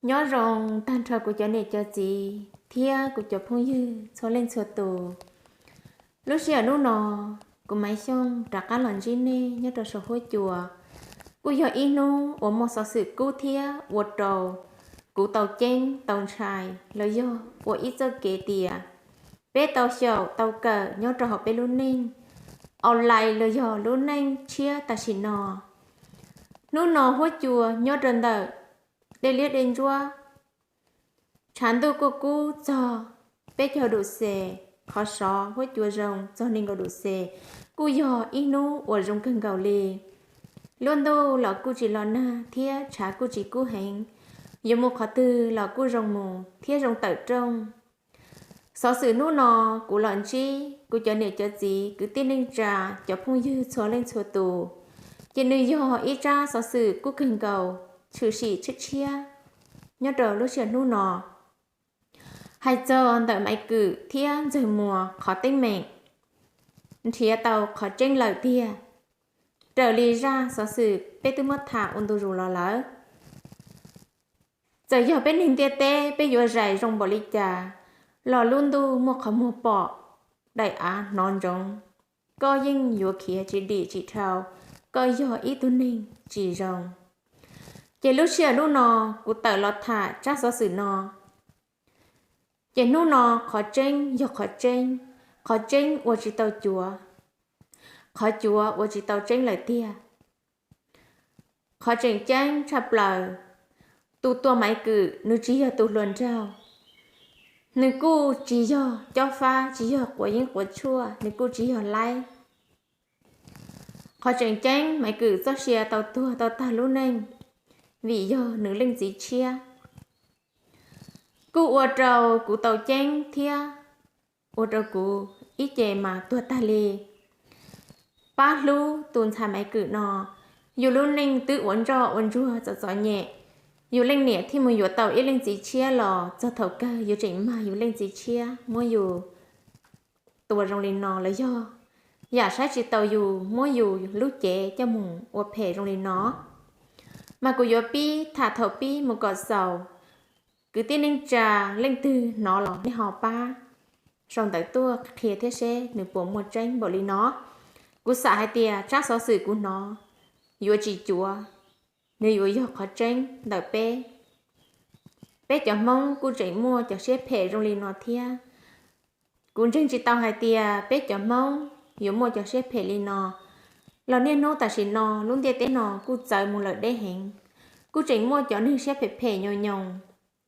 Nyob zoo tag nrho kuv cov niam cov txiv thiab kuv cov phooj ywg txhua leej txhua tus. Lub sij hawm hnub no, kuv Maiv Xyooj rov qab los ntsib nej nyob rau saum huab cua. Kuj yog ib hnub uas muaj xov xwm kub thiab ua rau kuv tau ceeb tau ntshai los yog ua ib txoj kev tias peb tau xyaum tau kawm nyob rau hauv peb lub neej online los yog lub neej tshiab tam sim no. Hnub no huab cua nyob rau ntawm dej liab dej ntsuab, tshav ntuj kuj kub txog peb caug dum ces, qhov sov huab cua zoo txog nees nkaum dum ces, kuj yog ib hnub uas zoo kawg nkaus li. Lub ntuj los kuj tsis los nag thiab tshav kuj tsis kub heev, yuav mus qhov twg los kuj zoo mus thiab zoo tawm rooj. Xov xwm hnub no kuv los ntsib kuv cov niam cov txiv kwv tij neej tsa cov phooj ywg txhua leej txhua tus, ces nws yog ib tsab xov xwm kub kawg nkaus, tshwm sim tshiab tshiab nyob rau lub sij hawm hnub no. Hais txog ntawm Maiv Kwm thiab Ntxawg Muas qhov teeb meem, nrhiav tau qhov tseeb lawm tiag, raws li zaj xov xwm peb twb muab tham ua ntu zus los lawm. Txawm yog peb neeg ntiaj teb peb yuav zais zoo npaum li cas los lub ntuj muaj qhov muag pom, daim av hnov ntsoov, koj yeej yuav khiav tsis dim tsis dhau, koj yog ib tug neeg tsis zoo. Ces lub sij hawm hnub no kuv tawm los tham tsab xov xwm no, ces hnub no qhov tseeb yog qhov tseeb, qhov tseeb ua tsis tau cuav, qhov cuav ua tsis tau tseeb lawm tiag. Qhov tseem ceeb tshaj plaws, tus tua Maiv Kwm nws tsis yog tus hluas nraug, nws kuj tsis yog cob fab, tsis yog quav yeeb quav tshuaj, nws kuj tsis yog laib. Qhov tseem ceeb Maiv Kwm txoj sia tau tuag tau tag lub neej vim yog nws leej txiv tshiab, kuj ua rau kuv tau ceeb thiab ua rau kuv ib ce mas tuag tag li. Pab hlub tus ntxhais Maiv Kwm no, yus lub neej twb ua ntsoj ua ntsuag txom txom nyem, yus leej niam thiaj mus yuav tau ib leej txiv tshiab los txog thaum kawg yus tseem mag yus leej txiv tshiab muab yus tua zoo li no los yog yam saib tsis taus yus muab yus lub cev coj mus ua phem zoo li no. Mas kuv yuav pib tham thaum pib mus kom xaus, kwv tij neej tsa leej twg hnov los nej ho pab sau ntawv tuaj qhia thiab seb nws puas muaj tseeb npaum li no. Kuv xam hais tias tsab xov xwm kuv hnov yuav tsis cuav, nws yuav yog qhov tseeb ntawm peb. Peb cov Hmoob kuj tseem muaj cov siab phem zoo li no thiab. Kuv ntseeg tsis tau hais tias peb cov Hmoob yuav muaj cov siab phem li no los niaj hnub tam sim no lub ntiaj teb no kuj txawv mus lawm deb heev. Kuj tseem muaj cov neeg siab phem phem nyoos nyoos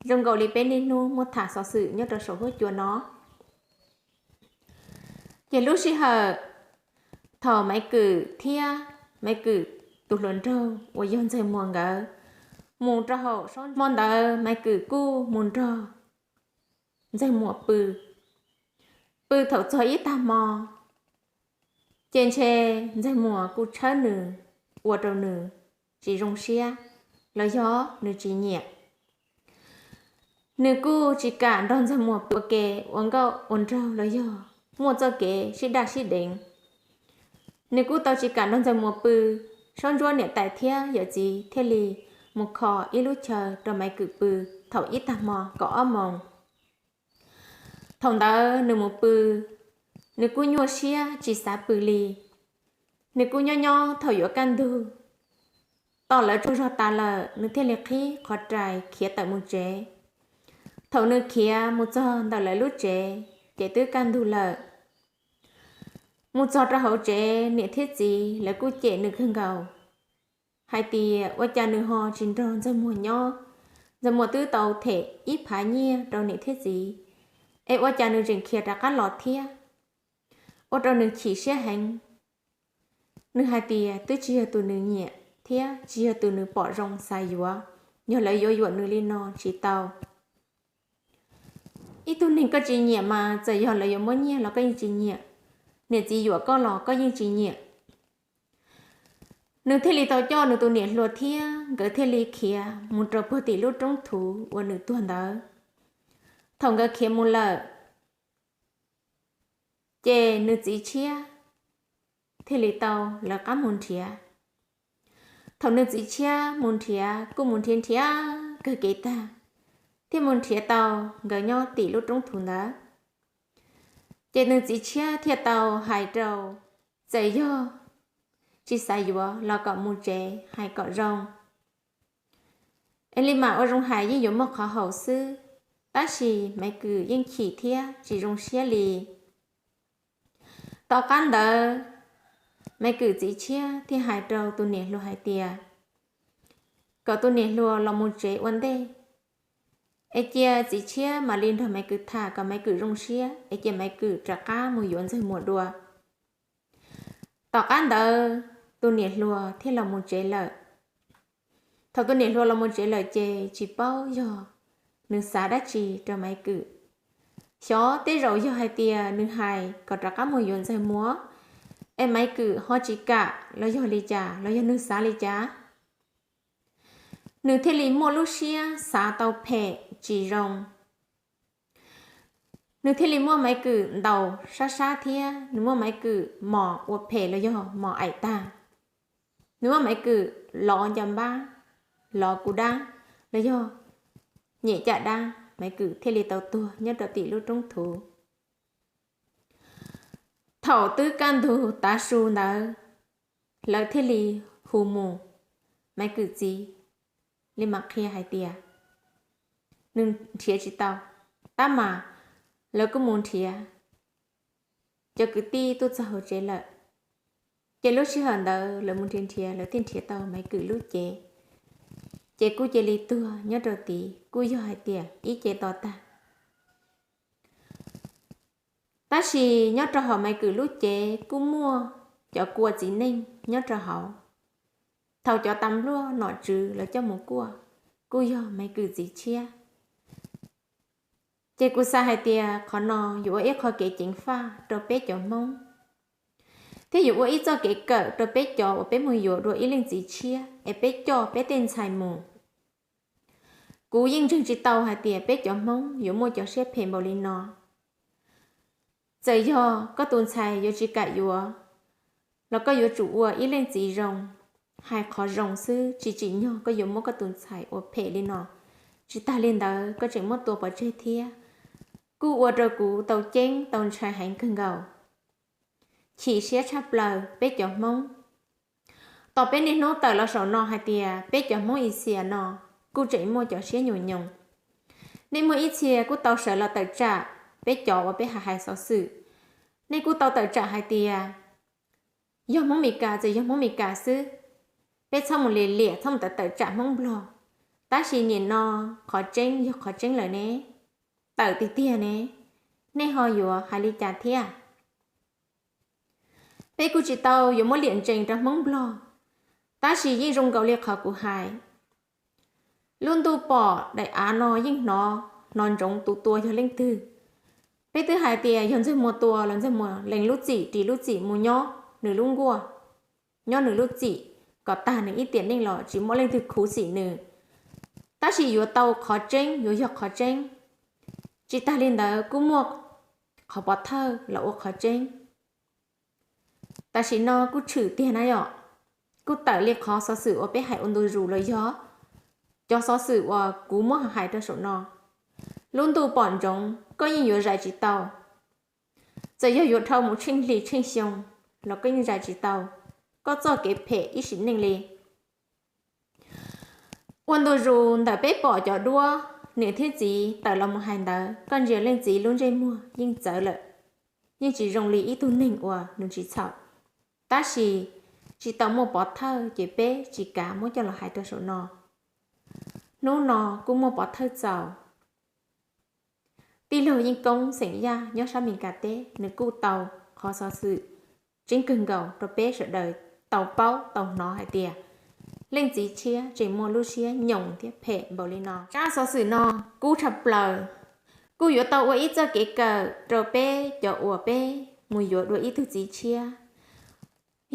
zoo nkaus li peb niaj hnub muaj tham xov xwm nyob rau saum huab cua no. Ces lub sij hawm thaum Maiv Kwm thiab Maiv Kwm tus hluas nraug uas yog Ntxawg Muas nkawd mus rau hauv sab hmo ntawd Maiv Kwm kuj mus nrog Ntxawg Muas pw. Pw thaum txog ib tag hmo, ces ntshe Ntxawg Muas kuj tshawb nws, ua rau nws tsis zoo siab los yog nws tsis nyiam. Nws kuj tsis kam nrog Ntxawg Muas pw ua ke ua nkauj ua nraug los yog muaj txoj kev sib daj sib deev. Nws kuj tau tsis kam nrog Ntxawg Muas pw, sab ntsuab niam tais thiab yawm txiv thiaj li mus kho ib lub chaw rau Maiv Kwm pw thaum ib tag hmo kaum ob moos. Thaum ntawd nws mus pw, nws kuj nyuaj siab tsis xav pw li. Nws kuj nyob nyob thaum yuav kaj ntug, tos lawv tsaug zog tas lawm nws thiaj li qhib qhov rais khiav tawm mus tsev. Thaum nws khiav mus txog ntawm lawv lub tsev, ces twb kaj ntug lawm. Mus txog rau hauv tsev, niam thiab txiv lawv kuj cem nws kawg nkaus hais tias ua cas nws ho tsis nrog Ntxawg Muas nyob. Ntxawg Muas twb tau them ib phav nyiaj rau niam thiab txiv, es ua cas nws tseem khiav rov qab los thiab, ua rau nws chim siab heev. Nws hais tias twb tsis yog tus nws nyiam thiab tsis yog tus nws pom zoo xav yuav, yog lawv yuav yuam nws li no tsis tau. Ib tug neeg koj tsis nyiam mas txawm yog lawv yuav muab nyiaj los koj yeej tsis nyiam, niam txiv yuam koj los koj yeej tsis nyiam. Nws thiaj li tau coj nws tus niam hluas thiab nkawd thiaj li khiav mus rau puag tim lub roob thuv uas nws tuag ntawd. Thaum nkawd khiav mus lawm, ces nws txiv tshiab thiaj li tau lawv qab mus nrhiav. Thaum nws txiv tshiab mus nrhiav kuj mus nrhiav nrhiav kawg kev tag, thiaj mus nrhiav tau nkawd nyob tim lub roob thuv ntawd. Ces nws txiv tshiab thiaj tau hais rau, txawm yog tsis xav yuav los kom mus tsev hais kom zoo. Es li mam ua zoo hais yeej yuav muaj qhov haum xwb, tab sis Maiv Kwm yeej chim thiab tsis zoo siab li. Tom qab ntawd Maiv Kwm txiv tshiab thiaj hais rau tus niam hluas hais tias kom tus niam hluas los mus tsev ua ntej, es cia txiv tshiab mam li nrog Maiv Kwm tham kom Maiv Kwm zoo siab, es cia Maiv Kwm rov qab mus yuav Ntxawg Muas dua. Tom qab ntawd tus niam hluas thiaj los mus tsev lawm. Thaum tus niam hluas los mus tsev lawm ces tsis paub yog nws xav dab tsi rau Maiv Kwm. Xyov tej zaum yog hais tias nws hais kom rov qab mus yuav Ntxawg Muas, es Maiv Kwm ho tsis kam los yog li cas, los yog nws xav li cas, nws thiaj li muaj lub siab xav tau phem tsis zoo. Nws thiaj li muab Maiv Kwm ntaus sab sab thiab nws muab Maiv Kwm mos ua phem los yog mos aim tag. Nws muab Maiv Kwm lov nco npab, lov kuv dab, los yog nyem caj dab, Maiv Kwm thiaj li tau tuag nyob rau tim lub roob thuv. Thaum twb kaj ntug tav su ntawd, lawv thiaj li hu mus. Maiv Kwm txiv li mam qhia hais tias nws nrhiav tsis tau, tab mas lawv kuj mus nrhiav cov kwv tij tuaj txog hauv tsev lawm. Ces lub sij hawm ntawd lawv mus nrhiav nrhiav, lawv thiaj nrhiav tau Maiv Kwm lub cev. Ces kuj cia li tuag nyob rau tid, kuj yog hais tias ib ce to tag. Tab sis nyob rau hauv Maiv Kwm lub cev kuj muaj cov kua txiv neej nyob rau hauv. Thaum cov tas npluaj nom tswv lawv coj mus kuaj, kuj yog Maiv Kwm txiv tshiab. Ces kuv xav hais tias qhov no yuav ua ib qho kev ceev faj rau peb cov Hmoob, thiab yuav ua ib txoj kev kawm rau peb cov uas peb mus yuav dua ib leej txiv tshiab es peb coj peb tej ntxhais mus. Kuv yeej ntseeg tsis tau hais tias peb cov Hmoob yuav muaj cov siab phem npaum li no. Txawm yog koj tus ntxhais yuav tsis kam yuav, los koj yuav tsum ua ib leej txiv zoo, hais qhov zoo xwb, tsis tsim nyog koj yuav muab koj tus ntxhais ua phem li no. Tsis tag li ntawd koj tseem muab tua pov tseg thiab, kuj ua rau kuv tau ceeb tau ntshai heev kawg nkaus. Chim siab tshaj plaws peb cov Hmoob. Tos peb niaj hnub tawm los saum no hais tias peb cov Hmoob Axias no kuj tseem muaj cov siab nyuam nyoos. Nej muaj ib txhia kuj tau sawv los tawm tsam peb cov uas peb hais hais xov xwm. Nej kuj tau tawm tsam hais tias yog Hmoob Meskas, txawm yog Hmoob Meskas xwb, peb txhob mus liam liam, txhob mus tawm tawm tsam Hmoob Nplog. Tab sis nim no qhov tseeb yog qhov tseeb lawm ne, tawm tiag tiag ne, nej ho yuav hais li cas thiab? Peb kuj tsis tau yuav muab liam ntsees rau Hmoob Nplog, tab sis yeej zoo nkaus li qhov kuv hais. Lub ntuj pom daim av no yeej hnov, hnov ntsoov tus tua yog leej twg. Peb twb hais tias yog Ntxawg Muas tua los Ntxawg Muas lees lub txim ris lub txim mus nyob nws lub nkuaj, nyob nws lub txim, kom tag nws ib tiam neej los tsis muaj leej twg khuv xim nws. Tab sis yuav tau qhov tseeb, yuav yog qhov tseeb, tsis tag li ntawd kuj muaj qhov pov thawj los ua qhov tseeb. Tam sim no kuj tshwm tiag na yom, kuj tawm li qhov xov xwm uas peb hais ua ntu zus los yog cov xov xwm uas kuv muab hais rau saum no. Lub ntuj pom ntsoov, koj yeej yuav zais tsis tau. Txawm yog yuav dhau mus tsheej hlis tsheej xyoo los koj yeej zais tsis tau koj txoj kev phem ib sim neej li. Ua ntu zus ntawm peb pom cov duab niam thiab txiv tawm los mus hais ntawd, koj ntsia leej txiv lub ntsej muag yeej txawv lawm, yeej tsis zoo li ib tug neeg uas nws tsis txhaum. Tab sis tsis tau muaj pov thawj ces peb tsis kav muab coj los hais rau saum no. Hnub no kuj muaj pov thawj txaus. Tij laug Yeej Koob xeem Yaj nyob sab Meskas teb nws kuj tau qhov xov xwm tseeb kawg nkaus rau peb sawv daws tau paub tau hnov hais tias leej txiv tshiab tseem muaj lub siab nyoos thiab phem npaum li no. Tsab xov xwm no kub tshaj plaws, kuj yuav tau ua ib txoj kev kawm rau peb cov uas peb mus yuav dua ib tug txiv tshiab.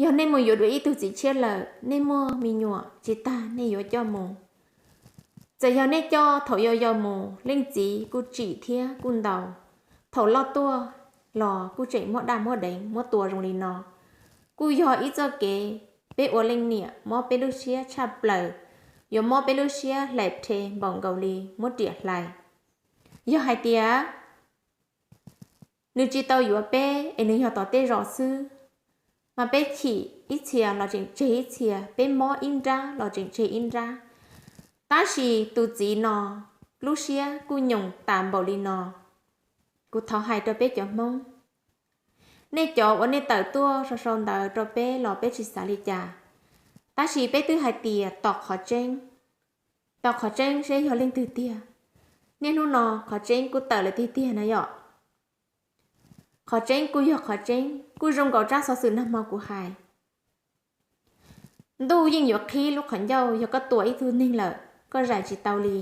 Yog nej mus yuav dua ib tug txiv tshiab lawm, nej muaj me nyuam tsis tag nej yuav coj mus. Txawm yog nej coj thaum yau yau mus, leej txiv kuj tsim thiab kuj ntaus. Thaum loj tuaj los kuj tseem muab daj muab deev muab tua zoo li no. Kuj yog ib txoj kev peb ua leej niam mob peb lub siab tshaj plaws, yuav mob peb lub siab hlais rhe npaum nkaus li muab riam hlais. Yog hais tias nws tsis tau yuav peb es nws yog tom tej zos xwb, mas peb chim ib txhia los tseem tseg ib txhia, peb mob ib nrab los tseem tseg ib nrab. Tab sis tus txiv no lub siab kuj nyoos tas npaum li no. Kuv thov hais rau peb cov Hmoob, nej cov uas nej tawm tuaj sau sau ntawv rau peb los peb tsis xav li cas, tab sis peb twb hais tias tos qhov tseeb, tos qhov tseeb seb yog leej twg tiag. Niaj hnub no qhov tseeb kuj tawm lawm tiag tiag na yom. Qhov tseeb kuj yog qhov tseeb, kuj zoo nkaus tsab xov xwm nag hmo kuv hais. Ntuj yeej yuav qhib lub qhov ncauj, yog koj tua ib tug neeg lawm koj zais tsis tau li,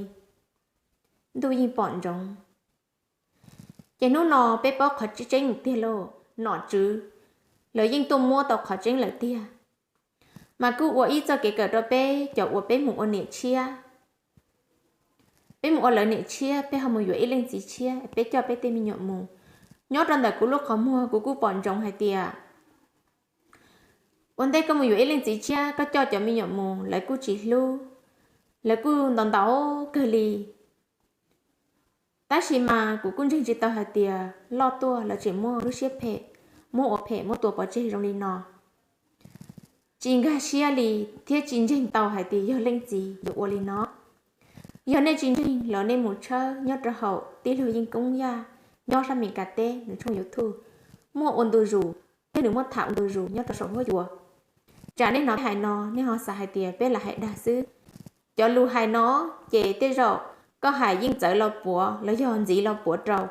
ntuj yeej pom ntsoov. Ces hnub no peb paub qhov tseeb tiag lauj, nom tswv lawv yeej tuaj muab tau qhov tseeb lawm tiag. Mas kuj ua ib txoj kev kawm rau peb cov uas peb mus ua niam tshiab, peb mus ua lawv niam tshiab, peb ho mus yuav ib leej txiv tshiab, peb coj peb tej me nyuam mus. Nyob rau ntawm kuv lub qhov muag kuv kuj pom ntsoov hais tias ua ntej koj mus yuav ib leej txiv tshiab, koj coj cov me nyuam mus lawv kuj tsis hlub, lawv kuj ntaus ntaus kawg li. Tab sis mas kuv kuj ntseeg tsis tau hais tias loj tuaj lawv tseem muaj lub siab phem, muab ua phem muab tua pov tseg zoo li no. Tsis nkag siab li, thiab tsis ntseeg tau hais tias yog leej txiv yuav ua li no. Yog nej tsis ntseeg los nej mus tshawb nyob rau hauv tij laug Yeej Koob Yaj nyob sab Meskas teb nws tshooj YouTube, muaj ua ntu zus, thiab nws muaj tham ua ntu zus nyob rau saum huab cua. Tsam nej hnov peb hais no nej ho xav hais tias peb lam hais dag xwb. Cov lus hais no ces tej zaum koj hais yeej txawv lo puav los yog ntxiv lo puav rau.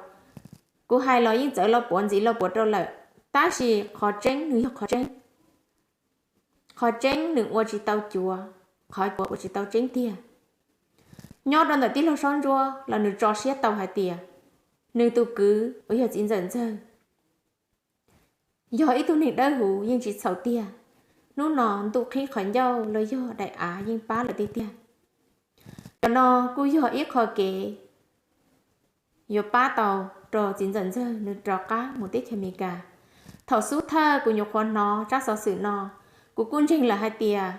Kuv hais los yeej txawv lo puav ntxiv lo puav rau lawm, tab sis qhov tseeb nws yog qhov tseeb. Qhov tseeb nws ua tsis tau cuav, qhov cuav ua tsis tau tseeb tiag. Nyob rau ntawm tij laug Saub Ntsuab los nws tso siab tau hais tias nws tus kwv uas yog txiv ntxawm Ntxawg yog ib tug neeg dawb huv yeej tsis txhaum tiag. Hnub no ntuj qhib qhov ncauj los yog daim av yeej pab lawm tiag tiag. Cov no kuj yog ib qho kev yuav pab tau rau txiv ntxawm Ntxawg nws rov qab mus teb chaws Amelikas. Thaum xub thawj kuv nyuam qhuav hnov tsab xov xwm no, kuv kuj ntseeg lawm hais tias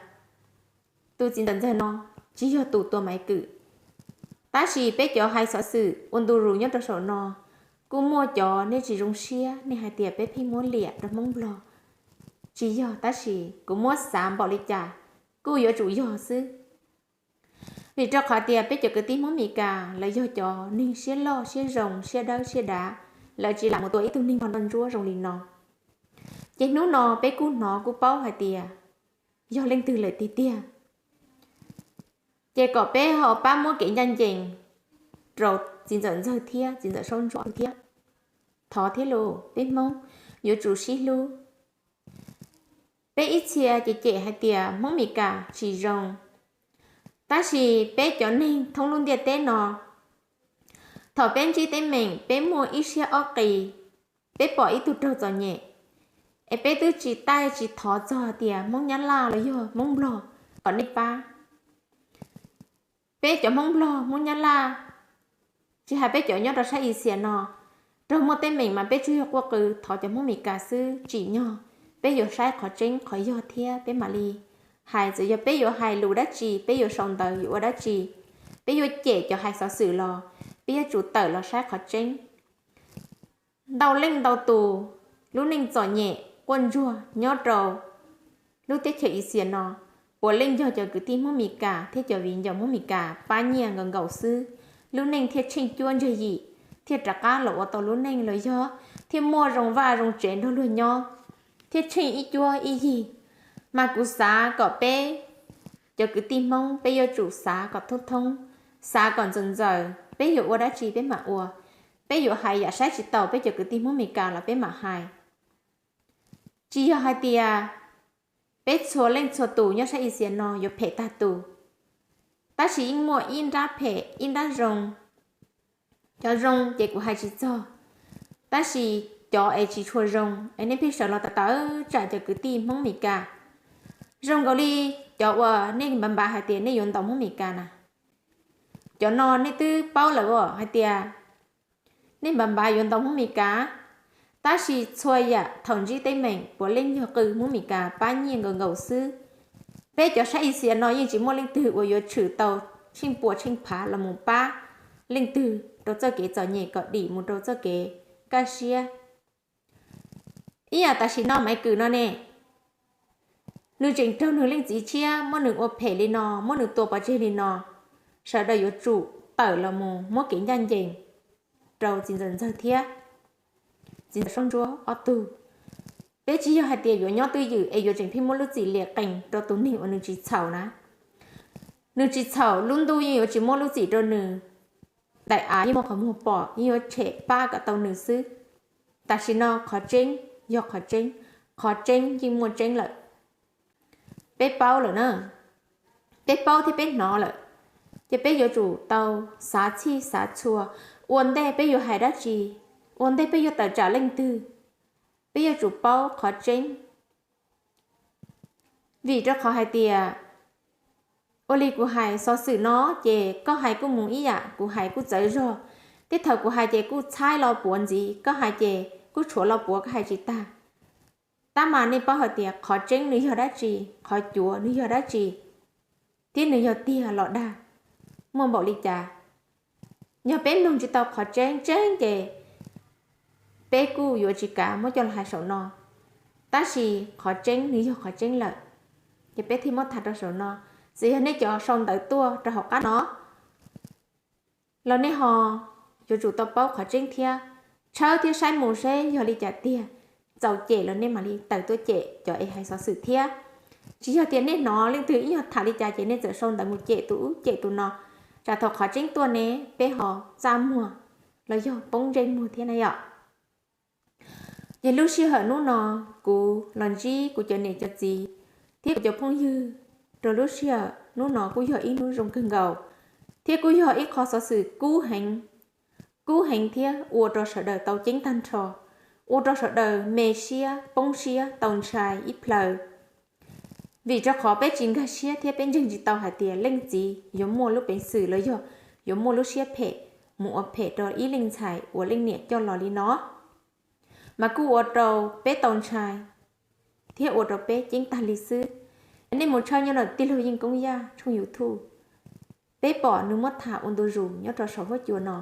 tus txiv ntxawm Ntxawg no tsis yog tus tua Maiv Kwm. Tab sis peb cov hais xov xwm ua ntu zus nyob rau saum no, kuj muaj cov nej tsis zoo siab nej hais tias peb pheej muab liam rau Hmoob Nplog. Tsis yog, tab sis kuv muab xav npaum li cas kuj yuav tsum yog xwb. Vim rau qhov tias peb cov kwv tij Hmoob Amelikas lawv yog cov neeg siab loj siab zoo siab dawb siab dav, lawv tsis lam mus tua ib tug neeg npog nroj ntsuab zoo li no. Ces hnub no peb kuj hnov kuj paub hais tias yog leej twg lawm tiag tiag. Ces kom peb ho pab muab kev ncaj ncees rau txiv ntxawm Ntxawg thiab txiv ntxawm Saub Ntsuab thiab. Thov thiab los peb Hmoob yuav tsum sib hlub. Peb ib txhia ces cem hais tias Hmoob Amelikas tsis zoo, tab sis peb cov neeg thoob lub ntiaj teb no, thaum peb ntsib teeb meem peb muaj ib siab ob qis, peb pom ib tug raug txom nyem, es peb twb tsis taij tsis thov txog tias Hmoob Nyab Laj los yog Hmoob Nplog kom nej pab. Peb cov Hmoob Nplog Hmoob Nyab Laj, tsis hais peb cov nyob rau sab Asia no, raug muaj teeb meem mas peb tsuas yog quaj qw thov cov Hmoob Amelikas xwb, tsim nyog peb yuav saib qhov tseeb qhov yog thiab peb mam li hais. Txawm yog peb yuav hais lus dab tsi, peb yuav sau ntawv yuav ua dab tsi, peb yuav cem cov hais xov xwm los peb yuav tsum tawm los saib qhov tseeb. Ntau leej ntau tus lub neej txom nyem quaj ntsuag nyob rau lub teb chaws Asia no, puav leej yog cov kwv tij Hmoob Amelikas thiab cov viv ncaus Hmoob Amelikas pab nyiaj nkaus nkaus xwb, lub neej thiaj tsheej cuab ntsag yim, thiaj rov qab los ua tau lub neej los yog thiaj muaj zoo vaj zoo tsev nrog luag nyob, thiaj tsheej ib cuab ib yig. Mas kuv xav kom peb cov kwv tij Hmoob peb yuav tsum xav kom thoob thoob, xav kom ntxaws ntxaws, peb yuav ua dab tsi peb mam ua, peb yuav hais yam saib tsis taus peb cov kwv tij Hmoob Amelikas los peb mam hais. Tsis yog hais tias peb txhua leej txhua tus nyob sab Asia no yuav phem tag tus, tab sis yeej muaj ib nrab phem ib nrab zoo. Cov zoo ces kuv hais tsis txog, tab sis cov es tsis tshua zoo es nej pheej sawv los tawv tawv tsam cov kwv tij Hmoob Amelikas, zoo nkaus li cov uas nej npav npav hais tias nej yuav ntaus Hmoob Amelikas na. Cov no nej twb paub lawm hais tias nej npav npav yuav ntaus Hmoob Amelikas, tab sis txhua yam thaum ntsib teeb meem puav leej yog qw Hmoob Amelikas pab nyiaj nkaus nkaus xwb. Peb cov sab Asia no yeej tsis muaj leej twg uas yuav tshwm tau tsheej pua tsheej phav los mus pab leej twg rau txoj kev txom nyem kom dim mus rau txoj kev kaj siab. Ib yam tam sim no Maiv Kwm no ne, nws tseem raug nws leej txiv tshiab muab nws ua phem li no, muab nws tua pov tseg li no, sawv daws yuav tsum tawm los mus muab kev ncaj ncees rau txiv ntxawm Ntxawg thiab txiv ntxawm Soj Ntsuab ob tug. Peb tsis yog hais tias yuav nyob twj ywm es yuav tseem pheej muab lub txim liam qees rau tus neeg uas nws tsis txhaum na. Nws tsis txhaum, lub ntuj yeej yuav tsis muab lub txim rau nws. Daim av yeej muaj qhov muag pom, yeej yuav tshem pab kom tau nws xwb. Tam sim no qhov tseeb yog qhov tseeb, qhov tseeb yeej muaj tseeb lawm. Peb paub lawm na, peb paub thiab peb hnov lawm, ces peb yuav tsum tau xav txhij xav txhua, ua ntej peb yuav hais dab tsi, ua ntej peb yuav tawm tsam leej twg, peb yuav tsum paub qhov tseeb. Vim rau qhov hais tias, ua li kuv hais xov xwm no, ces koj hais kuj mus ib yam, kuv hais kuj txawv zog. Tej thaum kuv hais ces kuj txhaib los puav ntxiv, koj hais ces kuj tshuav los puav, koj hais tsis tag. Tab mas nej paub hais tias qhov tseeb nws yog dab tsi, qhov cuav nws yog dab tsi, thiab nws yog tiag los dag, muaj npaum li cas. Yog peb mloog tsis tau qhov tseeb tseeb ces peb kuj yuav tsis kav muab coj los hais saum no. Tab sis qhov tseeb nws yog qhov tseeb lawm, ces peb thiaj muab tham rau saum no. Txawm yog nej cov sau ntawv tuaj rau hauv qab no los nej ho yuav tsum tau paub qhov tseeb thiab, tshawb thiab saib mus seb yog li cas tiag. Txaus cem los nej mam li tawm tuaj cem cov es hais xov xwm thiab. Tsis yog tias nej hnov leej twg ib nyuag tham li cas ces nej txawm sau ntawv mus cem tus ub cem tus no, tsam thaum qhov tseeb tuaj ne peb ho txaj muag los yog poob ntsej muag thiab na yom. Ces lub sij hawm hnub no kuv los ntsib kuv cov niam cov txiv thiab kuv cov phooj ywg rau lub sij hawm hnub no kuj yog ib hnub zoo kawg nkaus, thiab kuj yog ib qho xov xwm kub heev, kub heev thiab ua rau sawv daws tau ceeb tag nrho, ua rau sawv daws me siab poob siab tau ntshai ib plhaw. Vim rau qhov peb tsis nkag siab thiab peb ntseeg tsis tau hais tias leej txiv yuav muaj lub peev xwm los yog yuav muaj lub siab phem mus ua phem rau ib leej ntxhais uas leej niam coj los li no, mas kuj ua rau peb tau ntshai thiab ua rau peb ceeb tag li xwb. Nej mus tshawb nyob ntawm tij laug Yeej Koob Yaj tshooj YouTube, peb pom nws muab tham ua ntu zus nyob rau saum huab cua no.